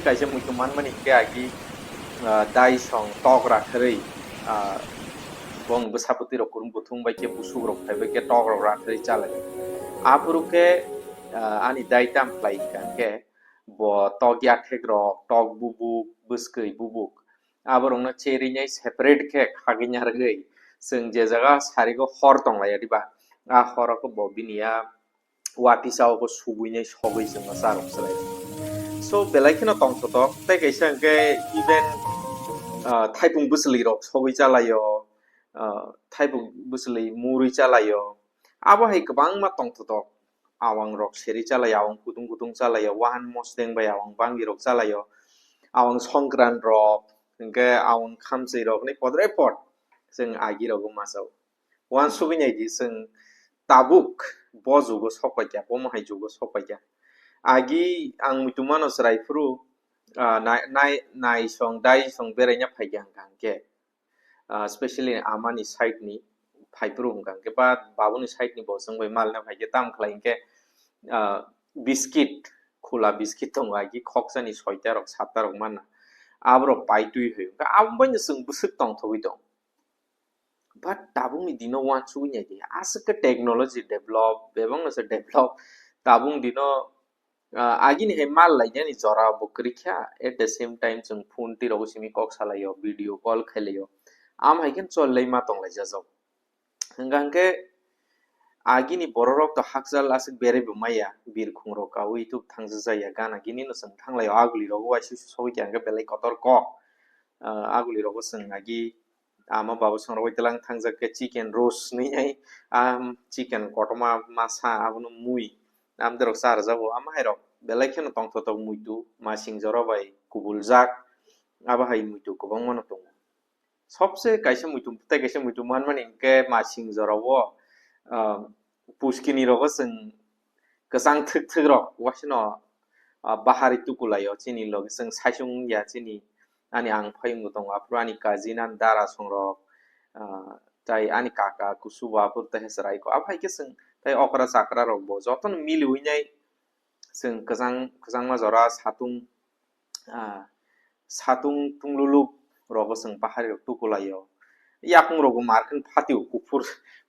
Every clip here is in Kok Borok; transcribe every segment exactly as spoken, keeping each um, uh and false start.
Kaisa muitu manmani hwnkhe agi, ah, dai song tok rakhwrwi, ah, bong bwsa bwtwi rok kwrwng buthung bai khe busuk rok phai bai khe tok rok rakhwrwi chalai. Aphuru khe, ah, ani dai tam khlai hwnkha hwnkhe bo tok yathek rok, tok bubuk, bwskwi bubuk, aborokno cherwi nai separate khe khagwi narwgwi chwng je jaga sarigo hor tonglaiya diba, a horo khe bo bini a uaphisa o bo subui nai sogwi chwngno charwk chwlai. So belai kheno tongthotok, tei kaisa hwnkhe even, ah, thaipung bwchwlwi rok sogwi chalaio, ah, thaipung bwchwlwi murwi chalaio. Abo hai kwbangma tongthotok, awang rok serwi chalaio, awang kutung kutung chalaio, wahan mosteng bai awang bangwi rok chalaio, awang songkran rok, hwnkhe awang khamchwi rok ni podre pod chwng agi rogo masa o. Uansugwi nai di, chwng tabuk bo jugo sok pai kha, bo mohai jugo sok pai kha. Agi ang muitu mano chwrai phuru, ah, nai, nai, nai song, dai song beraina phai kha hwnkha hwnkhe, ah, specially amani side ni phai phuru hwnkha hwnkhe, ba babuni side ni bo chwng bai malna phai khe, tam khlai hwnkhe, ah, biscuit, khula biscuit tongo, agi khoksa ni soita rok, satta rok manna. Aborok pai twi hoi hwnkha, abo bai no chwng bwswk tongthogwi tong. But tabukni dino uansugwi nai di, aswk khe technology develop, bebakno se develop, tabuk dino, ah, agini hai mal lainani jora bo kwrwi kha, at the same time chwng phone twi rogo simi kok salaio, video call khailaiyo, am hai khe chol lai ma tong lai jajak. Hwnkha hwnkhe agini bororok to hakchal aswk beraibo maya, birkhung rok kaui tuk thangsa jaya, gana gini no chwng thanglaio, aguli rogo uaisusu sogwi kha hwnkhe belai kotor kok, ah, aguli rogo chwng agi ama babu song rok bai telang thangjak khe chicken roast hinwi nai, ah, chicken kotorma masa abono mui, amtwi rok charjago, ama hai rok belai kheno tongthotok muitu, masing jora bai kubuljak, abo hai muitu kwbangma no tongo. Sobse kaisa muitu tei kaisa muitu manmani hwnkhe masing jora o, ah, puskini rogo chwng kwchang thwk thwk rok uaisino, ah, bahari tukulaio chini logi chwng saisung wngya chini ani ang phai wngwi tongo, aphuru ani cousin, ani dara song rok, ah, tei ani kaka kusu bo aphuru tei chwrai kho. Abo hai khe chwng tei okra chakra rok bo jotono miliwi nai chwng kwchang, kwchangma jora satung, ah, satung tungluluk rogo chwng bahari rok tukulaio. Yakung rogo markhe phatio kuphur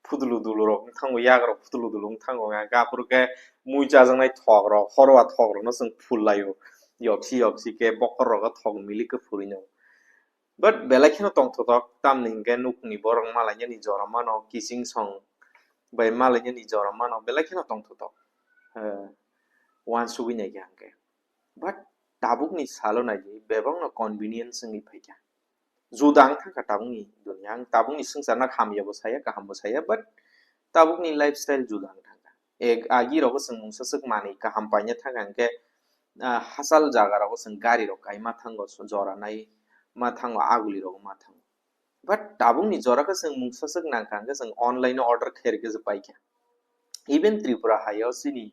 phudulu dulu rok wng thango, yak rok phudulu dulu wng thango, aphuru khe mui chajaknai thok rok, horwa thok rokno chwng phul laio. Yoksi yoksi khe bokhor rogo thok milik khe phurwino. But belai kheno tongthotok, tamni hwnkhe nukni borok malainani jora mano, kiching song bai malainani jora mano, belai kheno tongthotok. Eh, uansugwi nai khe hwnkhe. But tabukni salo nai di, bebakno convenience wngwi phai kha. Juda wng thang kha tabukni dunia, ang tabukni swngcharno hamya bo saya, kaham bo saya, but tabukni lifestyle juda wng thang kha. Ek agi rogo chwng mungsa swk manwi kaham paina thang kha hwnkhe, ah, hachal jaga rogo chwng gari rok kai ma thango, jora nai ma thango, aguli rogo ma thango. But tabukni jora khe chwng mungsa swk nang kha hwnkhe chwng online o order khe rwkhe se pai kha. Even Tripura hai o chini,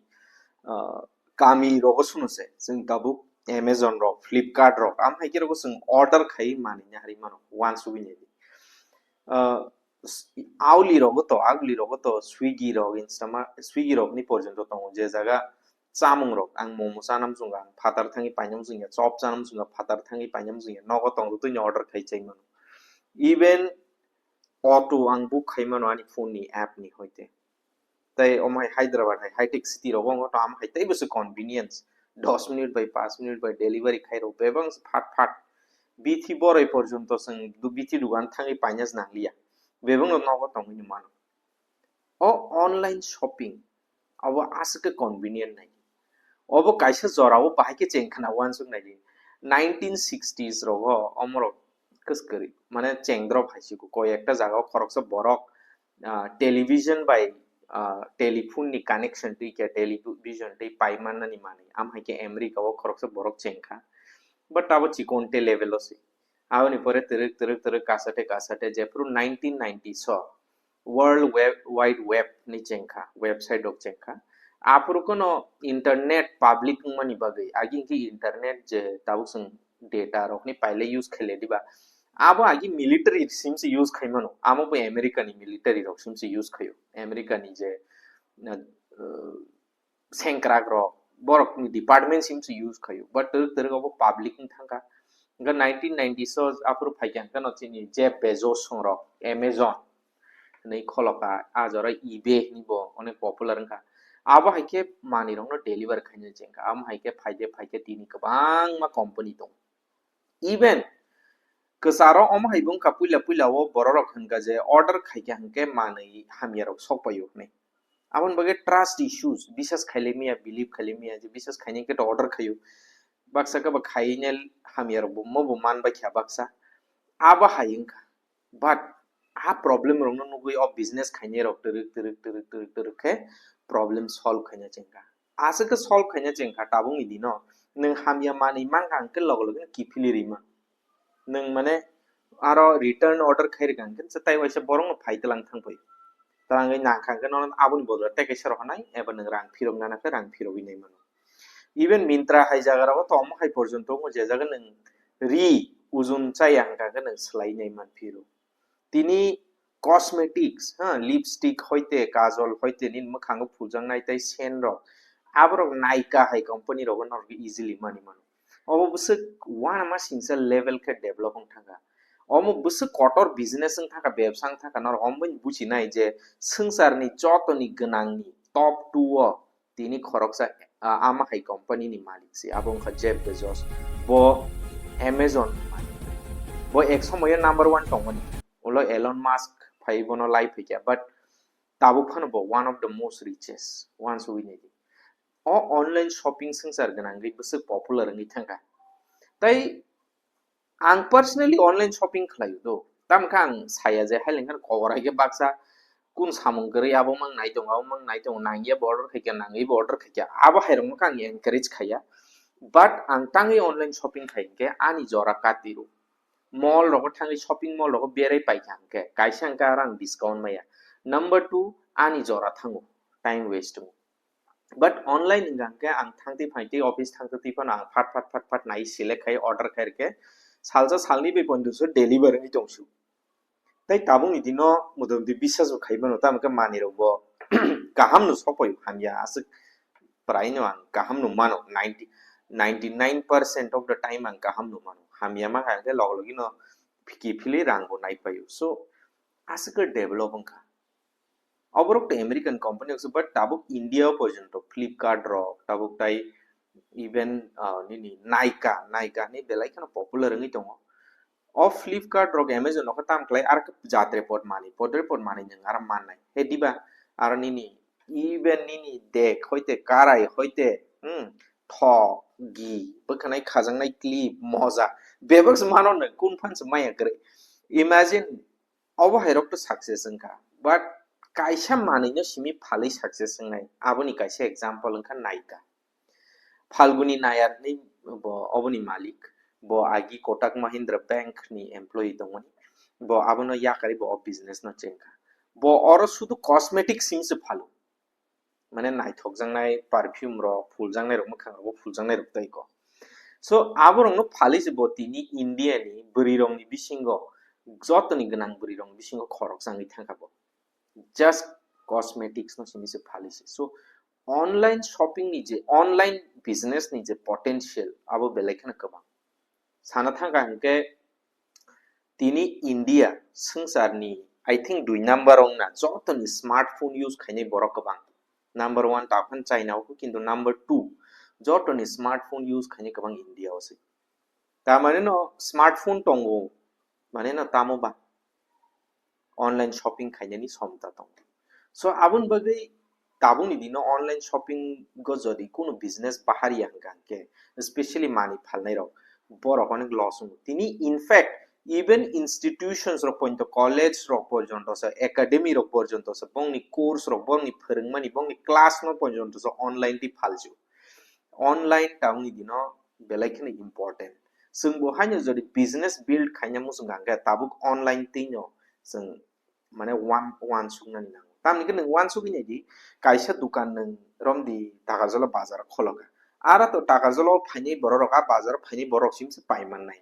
ah, kami rogo suno se chwng tabuk Amazon rok, Flipkart rok, am hai khe rogo chwng order khai manwi nahari mano, uansugwi nai di. Ah, s-, auli rogo to, aguli rogo to Swiggy rok, Instama-, Swiggy rok ni porjonto tongo, je jaga chamung rok, ang momo chanam chwngkha, ang phatar thangwi painam chwngya, chop chanam chwngkha, phatar thangwi painam chwngya, nogo tong twi no order khai chai mano. Even auto ang book khai mano ani phone ni app ni hoite. Tei omo hai Hyderabad hai high tech city rogo wngkha to, am hai teibo se convenience, dos minute bai, panch minute bai delivery khai rw, bebak se phat phat bithi boroi porjonto chwng du-, bithi dugan thangwi paina se nangliya, bebak no nogo tongwi mano. O online shopping abo aswk khe convenient nai. Obo kaisa jora o bahai khe cheng khna uansuk nai di. Nineteen sixties rogo omorok kwskwrwi, mane cheng drop hai si koi ekta jaga o khoroksa borok, ah, television bai, ah, telephone ni connection twi khe television twi pai manna ni manwi. Am hai khe America o khoroksa borok cheng kha. But abo chikonte level o se. Aboni pore twrwk, twrwk, twrwk, kasate, kasate, jephuru nineteen ninety so World Web, Wide Web ni chengkha, website rok chengkha. Aphuru kono internet public wngmani bagwi, agi hwnkhe internet je tabuk chwng data rokni pailai use khailai diba, abo agi military simse use khaimano, amo bo America ni military rok simse use khaio, America ni je, uh, sengkrak rok, borok ni department sim se use khaio, but twrwk twrwk obo public wng thangkha. Hwnkhe nineteen ninety so aphuru phaikha hwnkhe no chini Jeff Bezos songrok Amazon hinwi kholoka, a jora eBay hinwi bo onek popular wngkha. Abo hai khe manwi rokno deliver khaina chengkha, amo hai khe phaide phaikhe tini kwbangma company tongo. Even kwcharo omo hai wngkha, puila puila o bororok hwnkha je order khaikha hwnkhe manwi hamya rok sokpaio hinwi. Aboni bagwi trust issues, bisas khailai maya, believe khailai maya, je bisas khainai khe to order khaio. Baksa khe bo khaina hamya rok bo mo bo man bai kha baksa. Abo hai wngkha. But a problem rokno nugwi o business khainai rok twrwk twrwk twrwk twrwk twrwk khe problem solve khaina chengkha. Aswk khe solve khaina chengkha tabukni dino. Nwng hamya manwi mankha hwnkhe logo logo no kiphilwi rwima. Nwng mane aro return order khai rwkha hwnkhe se tai waisa borokno phai twlang thangphai. Twlangwi nangkha hwnkhe nono aboni bodolo tei kaisa rohornai eba nwng rang phirok nana khe rang phirogwi nai mano. Even Myntra hai jaga rogo to omo hai porjonto wngo je jaga nwng ri ujun chaya hwnkha hwnkhe nwng swlai nai man phiro. Tini cosmetics, ha, lipstick hoite, kajol hoite, nini mwkhango phuljaknai tei scent rok, aborok Nykaa hai company rogo norok easily mani mano. Obo bwswk uanama singsa level khe develop wng thangkha. Omo bwswk kotor business wng thangkha, bebsa wng thangkha, norok omo bai buchinai je swngcharni jotoni gwnangni top two o tini khoroksa, ah, ama hai company ni malik se, abo wngkha Jeff Bezos, bo Amazon ni malik. Bo ek somoyo number one tongmani, ulo Elon Musk phai bono lai phaikha, but tabuk phano bo one of the most richest ones we need. O online shopping swngchar gwnangwi bwswk popular wngwi thangkha. Tai ang personally online shopping khlaio do. Tamo khe ang saya je hai lengkhan kobor hai khe baksa kun samung kwrwi abo mang nai tongo, abo mang nai tongo, nangya bo order khaikha, nangwi bo order khaikha. Abo hai rokno khe ang encourage khaiya. But ang tangwi online shopping khai hwnkhe ani jora kati rw. Mall rogo thangwi shopping mall rogo berai paikha hwnkhe kaisa hwnkhe aro ang discount maya. Number two, ani jora thango, time waste wngo. But online hwnka hwnkhe ang thangtwi phaitwi office thangtwi phano ang phat phat phat phat nai select khai order khai rwkhe salsa salni bai poito so deliver wngwi tongsu. Tei tabukni dino motamoti bisas bo khai mano, tamo khe manwi rok bo kaham no sokpai hamya aswk praino ang kaham no mano, ninety, ninety nine percent of the time ang kaham no mano, hamya mankha hwnkhe log logino kiphilwi rang bo nai paio. So aswk khe develop wngkha. Oborok to American company rok se, but tabuk India o porjonto Flipkart rok, tabuk tai even, ah, nini Nykaa, Nykaa ni belai kheno popular wngwi tongo. O Flipkart rok, Amazon rok khe tam khlai, ar khe jatre pot mani, potre pot mani nwng aro mannai. He diba, aro nini, even nini dek hoite, karai hoite, hmm, thok, gi, bwkhanai khajaknai clip, moja, bebak se mano nwng, kun phan se maya kwrwi. Imagine, obo hai rok to success wngkha, but kaisa manwi no simi phalwi success wngnai, aboni kaisa example wngkha Nykaa. Falguni Nayar ni bo oboni malik, bo agi Kotak Mahindra Bank ni employee tongmani, bo abono yakarwi bo o business no chengkha. Bo oro sudu cosmetic simi se phalo. Mane naithokjaknai perfume rok, phuljaknai rok, mwkhang rogo phuljaknai rok tei ko. So, aborokno phalwi se bo tini India ni bwrwi rokni bisingo, jotoni gwnang bwrwi rokni bisingo khoroksa wngwi thangkha bo. Just cosmetics no simi se phalwi se. So, online shopping ni je, online business ni je potential, abo belai kheno kwbang. Sana thangkha hwnkhe tini India swngcharni, I think, dui number wngna jotoni smartphone use khainai borok kwbang. Number one ta phano China o, kintu number two jotoni smartphone use khainai kwbang India o se. Ta mane no smartphone tongo, mane no tamo ba online shopping khainani somta tongo. So, aboni bagwi tabukni dino online shopping go jodi kuno business bahari ya hwnkha hwnkhe, especially mani phalnai rok, borok onek loss wngo. Tini, in fact, even institutions rok porjonto, college rok porjonto se, academy rok porjonto se, bongni course rok, bongni phwrwngmani, bongni class no porjonto se online twi phalju. Online tabukni dino belai kheno important. Chwng bo haino jodi business build khaina muchung kha hwnkhe tabuk online twino chwng mane wan-, wansuknani nango. Tamni hwnkhe nwng wansugwi naidi, kaisa dukan nwng romdi Takarjala bazar kholoka. Aro to Takarjala o phainai borok rok, a bazar o phainai borok rok simi se pai mannai.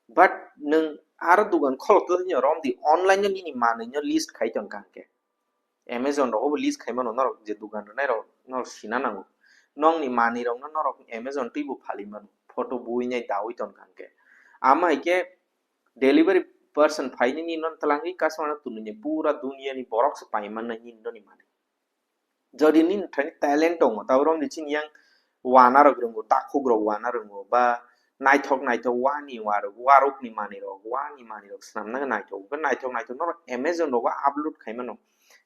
But nwng aro dukan kholok twi romdi online no nini manwi no list khai tong kha hwnkhe. Amazon rogo bo list khai mano norok je dukan rwnai rok norok sina nango. nokni manwirokno norok Amazon twibo phali mano, photo buinai daui tongkha hwnkhe. Amo hai khe delivery person phainani no twlangwi customer no tunui nai, pura duniani borok se pai mannai nini noni manwi. Jodi nini thani talent tongo, tabuk romni chini yang wana rok rwngo, takhuk rok wana rwngo, ba naithok naithok wani warok, warokni manwi rok, wani manwi rok swnamna naithok, naithok naithok norok Amazon rogo upload khai mano.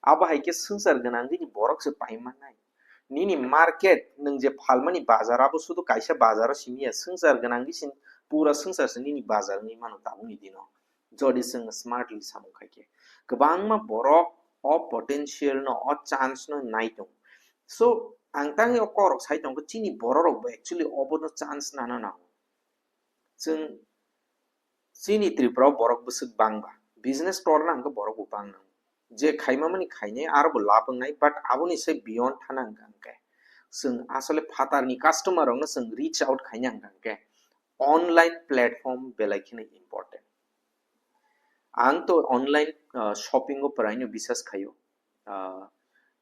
Abo hai khe swngchar gwnang gini borok se pai mannai. Nini market, nwng je phalmani bazar, abo sudu kaisa bazaro simi ya, swngchar gwnang gini pura swngchar se nini bazar wngwi mano tabukni dino. Jodi chwng smartly samung khai khe, kwbangma borok o potential no, o chance no nai tongo. So, ang tangwi o kokrok sai tongo, chini borok rok bo actually obono chance nana nango. Chwng chini Tripura o borok bwswk bangba, business torna hwnkhe borok bo bang nango. Je khaima mani khainai aro bo lab wngnai, but aboni se beyond thana hwnkha hwnkhe chwng asole phatarni customer rokno chwng reach out khaina hwnkha hwnkhe online platform belai kheno important. Ang to online, ah, shopping o pwraino bisas khaio. Ah,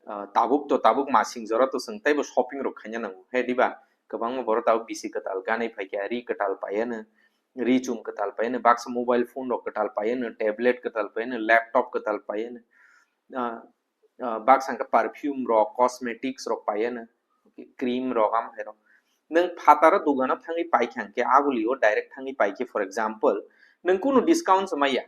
ah, tabuk to tabuk masing jora to chwng teibo shopping rok khaina nango. He diba? Kwbangma borok tabuk bisi kwtal ganai phaikha, ri kwtal paiano, ri chum kwtal paiano, baksa mobile phone rok kwtal paiano, tablet kwtal paiano, laptop kwtal paiano. Ah, ah, baksa hwnkhe perfume rok, cosmetics rok paiano, cream rok, amo hai rok. Nwng phataro dogano thangwi paikha hwnkhe, agulio direct thangwi paikhe, for example, nwng kunu discount se maya,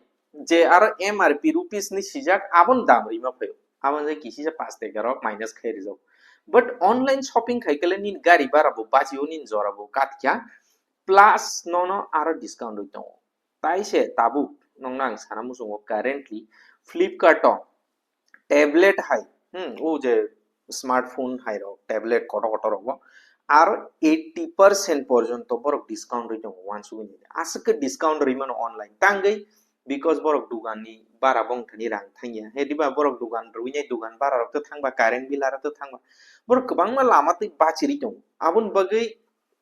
je aro M R P rupees ni sijak, aboni dam rima phaio. Aboni je kisisa pash taka rok minus khai rijak. But online shopping khai khe le nini gari bhara bo bachio, nini jora bo katkha, plus nono aro discount rwi tongo. Tai se tabuk nokno ang sana muchungo, currently Flipkart o tablet hai, hmm, o je smartphone hai rok, tablet kotor kotor rogo aro eighty percent porjonto borok discount rwi tongo uansugwi nini. Aswk khe discount rwi mano online tangwi, because borok dugan ni bara bongthani rang thangya. He diba, borok dugan rwinai dugan bara rok to thangba, current bill aro to thangba. Borok kwbangma lama twi bachirwi tongo. Aboni bagwi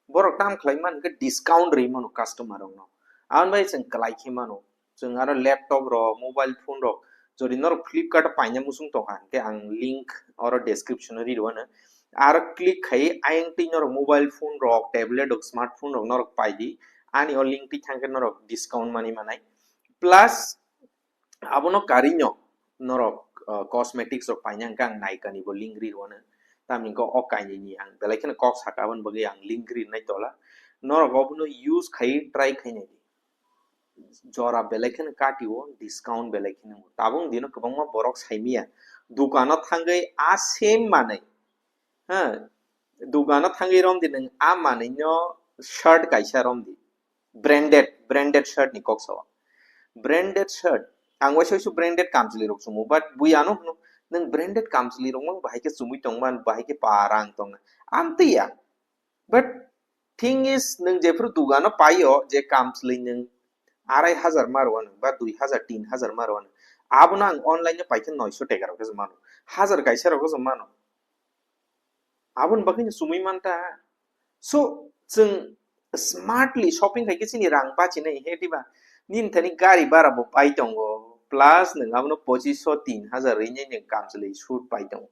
borok tam khlai man hwnkhe discount rwi mano customer rokno. Aboni bagwi chwng kwlai khe mano. Chwng aro laptop rok, mobile phone rok, jodi norok Flipkart o paina muchung tongkha hwnkhe ang link oro description o ri rwano. Aro click khai ayang twi norok mobile phone rok, tablet rok, smartphone rok norok pai di. Ani o link twi thangkhe norok discount mani manai. Plus abono karino norok, uh, cosmetics rok paina hwnkhe ang Nykaa ni bo link ri rwano. Tamni hwnkhe o kainwi ni ang belai kheno kok saka, aboni bagwi ang link ri nai tola. Norok obono use khai try khai nai di. Jora belai kheno kati o, discount belai kheno. Tabuk dino kwbangma borok saimaya. Dukano thangwi a same manwi, ha, dukano thangwi romdi nwng a manwino shirt kaisa romdi. Branded, branded shirt ni kok sao. Branded shirt. Ang waisa waisa branded kamchwlwi rok chumo, but bui ano hwno, nwng branded kamchwlwi rok mang bahai khe chumui tongman, bahai khe pa rang tongna. Amtwi ya. But thing is, nwng jephru dugano paio je kamchwlwi nwng arai hajar ma rwano, ba dui hajar, tin hajar ma rwano. Abono ang online o paikhe noisho teka rok khe mano. Hajar kaisa rok khe mano. Aboni bagwi no chumui manta. So, chwng smartly shopping khai khe chini rang bachinai he diba? Nini thani gari bara bo pai tongo, plus nwng abono pochish sho, tin hajar rinai nwng kamchwlwi suit pai tongo.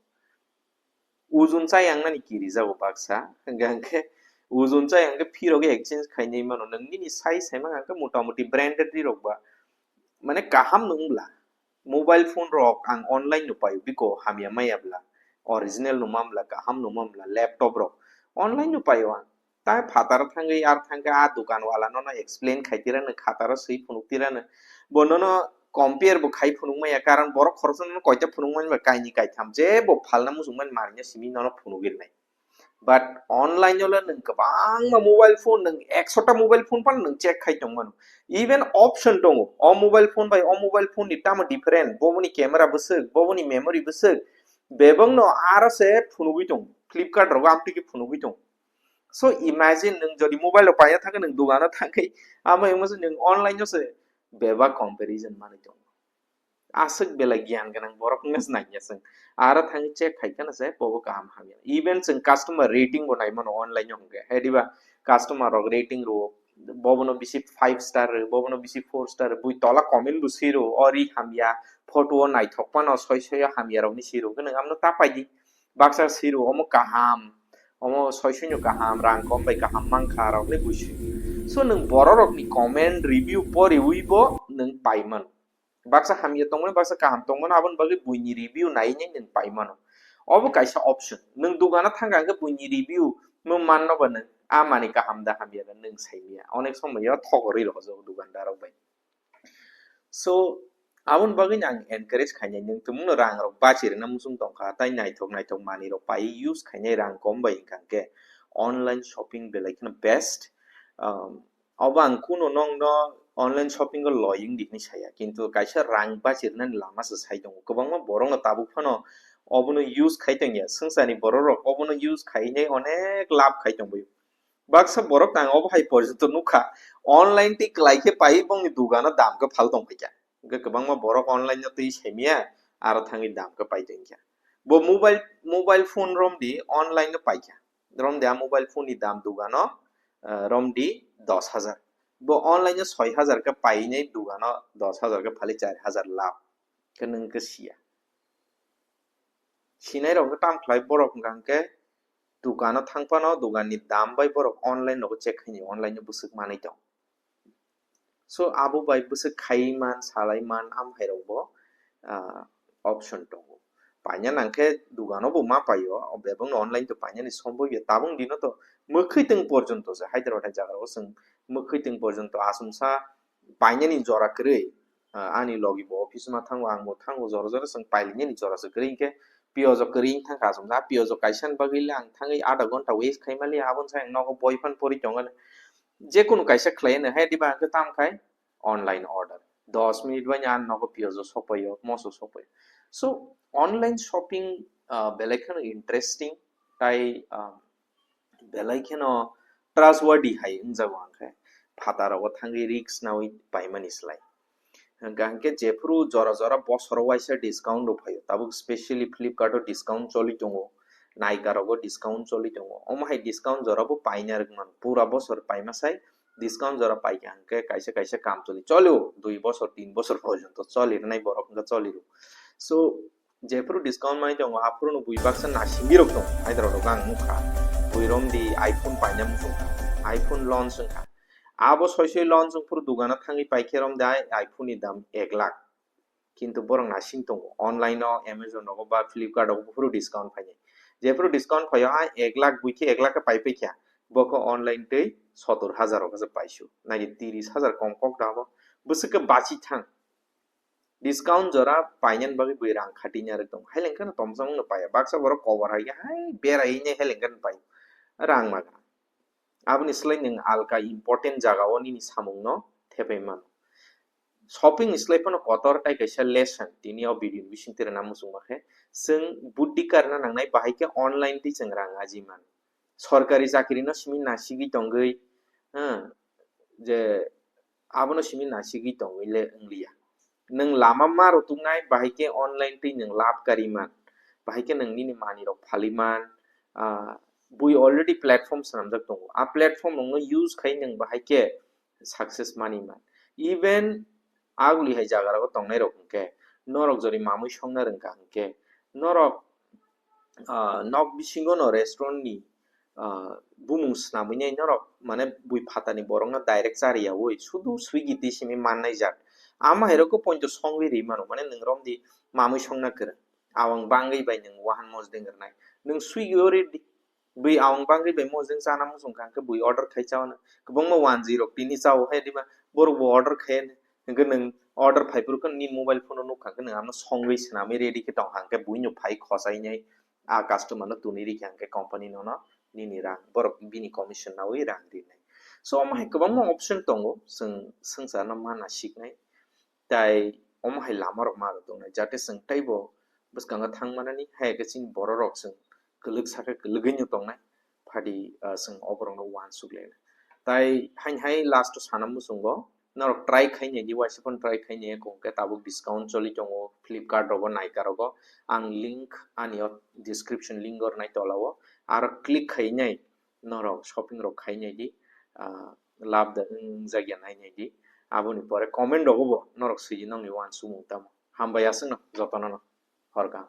Ujun chayang nani kirijago baksa, hwnkha hwnkhe ujun chayang khe phirogwi exchange khainai mano, nwng nini size hai mankha hwnkhe motamoti branded rirok ba, mane kaham no wngla. Mobile phone rok ang online no paio, biko hamya maya bla, original no man bla, kaham no man bla, laptop rok online no paio ang. Tai phataro thangwi ar thangkhe a dukan wala nono explain khai tirano, khataro swi phunuk tirano, bo nono compare bo khai phunuk maya, karon borok khoroksa nono koita phunuk mani ba, kaini kaitham, jebo phalna muchung mani manwi simi nono phunuk rinai. But online o le nwng kwbangma mobile phone, nwng ekshota mobile phone phano nwng check khai tong mano. Even option tongo, o mobile phone bai o mobile phone ni tamo different, boboni camera bwswk, boboni memory bwswk, bebak no aro se phunugwi tongo. Flipkart rogo amtwi khe phunugwi tongo. So imagine nwng jodi mobile rok paina thangkhe, nwng dogano thangkhe, amo wngma se nwng online o se bebak comparison manwi tongo. Aswk belai giyan gwnang borok wngna se nangya chwng. Aro thangwi check khai kheno se bobo kaham hamya. Even chwng customer rating bo nai mano online o hwnkhe. He diba customer rok rating rwo, bobono bisi five star rw, bobono bisi four star rw, bui tola comment bo swi rwo, o ri hamya, photo o naithok phano soi soi o hamya rokni swi rwo. Hwnkhe nwng amno ta pai di. Baksa swi rwo, omo kaham, Omo soisoi no kaham, rang kom bai kaham mankha rok le buisoi. So nwng borok rok ni comment review poriwi bo nwng pai mano. Baksa hamya tongmani, baksa kaham tongmani, aboni bagwi buini review nai nai nwng pai mano. Obo kaisa option. Nwng dugano thangkha hwnkhe buini review no manno ba nwng a manwi kaham da hamya da nwng sai manya. Onek somoi o thogorwi rw jago dugandar rok bai. So aboni bagwi ang encourage khainai, nwng tumungno rang rok bachi rwna muchung tongkha, tai naithok naithok manwi rok pai use khainai rang kom bai wngkha hwnkhe online shopping belai kheno best. Um, obo ang kuno nokno online shopping o loi wngdi hinwi saya, kintu kaisa rang bachi rwnani lama se sai tongo. Kwbangma borokno tabuk phano obono use khai tongya, swngcharni borok rok obono use khainai onek lab khai tongbaio. Baksa borok ang obo hai porjonto nukha, online twi kwlai khe pai bongni dugano dam khe phal tongphaikha. Hwnkhe kwbangma borok online no twi saimanya, aro thangwi dam khe pai tongkha. Bo mobile, mobile phone romdi online no paikha. Romdi a mobile phone ni dam dugano, eh, romdi dos hajar. Bo online no soi hajar khe painai dugano dos hajar khe phali char hajar lab. Khe nwng khe siya. Sinai rok khe tam khlai borok hwnkha hwnkhe dukano thang phano dukanni dam bai borok online rogo check khainai, online o bwswk manwi tong. So abo bai bwswk khai man, salai man, am hai rok bo, ah, option tongo. Paina nang khe dukano bo ma paio, o bebak no online to paina ni somboi ya, tabuk dino to mwkhwtwng porjonto se Hyderabad hai jaga o chwng mwkhwtwng porjonto asumsa painani jora kwrwi, ah, ani logi bo office ma thango, ang bo thango, jora jora chwng pailainani jora se kwrwi hwnkhe piyoj o kwrwi wng thangkha asumsa, piyoj o kaisa ni bagwi le ang thangwi adha ghonta waste khai mali, aboni sai ang nogo boi phano pori tongo. Jekunu kaisa khlai anw, hai diba ang khe tam khai online order. Dos minute bai ani nogo piyoj o sopaio, moso sopaio. So online shopping, ah, belai kheno interesting, tai, ah, belai kheno trustworthy hai wngjago ang khe. Phataro thangwi risk nawi paimani slai. Hwnkha hwnkhe jephuru jora jora bosoro waisa discount rok phaio, tabuk specially Flipkart o discount choli tongo, Nykaa rogo discount choli tongo, omo hai discount jora bo paina rwk mano, pura bosor paima sai discount jora paikha hwnkhe kaisa kaisa kam choli, cholio dui bosor tin bosor porjonto choli rwnai borok wngkha choli rw. So jephuru discount mai tongo, aphuru no bui baksa naisingwi rok tongo, Hyderabad rok ang nukha, bui romdi iPhone paina muchungkha, iPhone launch wngkha, abo soi soi launch wngphuru dugano thangwi paikhe romdi iPhone ni dam ek lakh, kintu borok naising tongo, online o Amazon rogo ba Flipkart rogo buphuru discount phainai, jephuru discount phaio a ek lakh bui khe ek lakh khe pai paikha, bokhe online twi sotor hajar rok khe paisuk, naidi tiris hajar kom kok da abo, bwswk khe bachi thang. Discount jora painani bagwi bui rang khatina rwk tongo. Haileng kheno tomsong no paiya. Baksa borok kobar hai khe hai berai ne haileng kheno pai. Rang magra. Aboni slai nwng alka important jaga o nini samung no thepai mano. Shopping ni slai phano kotor tai kaisa lesson tini o video ni bising twi rwna muchung ma khe. Chwng buddhi karna nangnai bahai khe online twi chwng rang aji mano. Sorkari chakri no simi nasigwi tongwi, ha, je abono simi nasigwi tongwi le wngliya. Nwng lama ma rwtuknai, bahai khe online twi nwng lab kari man, bahai khe nwng nini manwi rok phali man, ah, bui already platform swnamjak tongo. A platform nwngno use khai nwng bahai khe success mani man. Even aguli hai jaga rogo tongnai rok hwnkhe norok jori mamui songna rwngkha hwnkhe norok, ah, nok bisingo no restaurant ni, ah, bumung swnamwi nai norok, mane bui phatani borok no direct chariyawi sudu Swiggy twi simi mannai jak. Ama hai rok pointo songwi ri mano, mane nwng romdi mamui songna kwrwng, awang bangwi bai nwng wahan mosdeng rwnai, nwng Swiggy o ri di, bui awang bangwi bai mosdeng chana muchung kha hwnkhe bui order khai chao no, kwbangma wanjwi rok tini chao hai diba, borok bo order khai hwnkhe nwng order phai phuru khe nini mobile phone o nukha hwnkhe nwng ano songwi swnamwi ready khe tong kha hwnkhe buino phai khochai nai. A customer no tuni rikha hwnkhe company nono nini rang, borok bini commission nawi rang rinai. So omo hai kwbangma option tongo, chwng swngcharno mana siknai, tai omo hai lama rok ma rok tongnai, jate chwng teibo bwskango thang manani, hai khe chini borok rok chwng kwlwk sakhe kwlwgwi no tongnai, phadi, ah, chwng oborok no uansuk lainai. Tai haini hai last o sana muchungo, norok try khai nai di, waisa phano try khai nai, kok khe tabuk discount choli tongo, Flipkart rogo, Nykaa rogo, ang link ani o description link o rwnai tola o, aro click khai nai norok shopping rok khai nai di, ah, lab da wng jak ya nai nai di, aboni pore comment rogo bo norok swi di nokni uansukmung tamo. Hambai aswkno jotono no, hor kaham.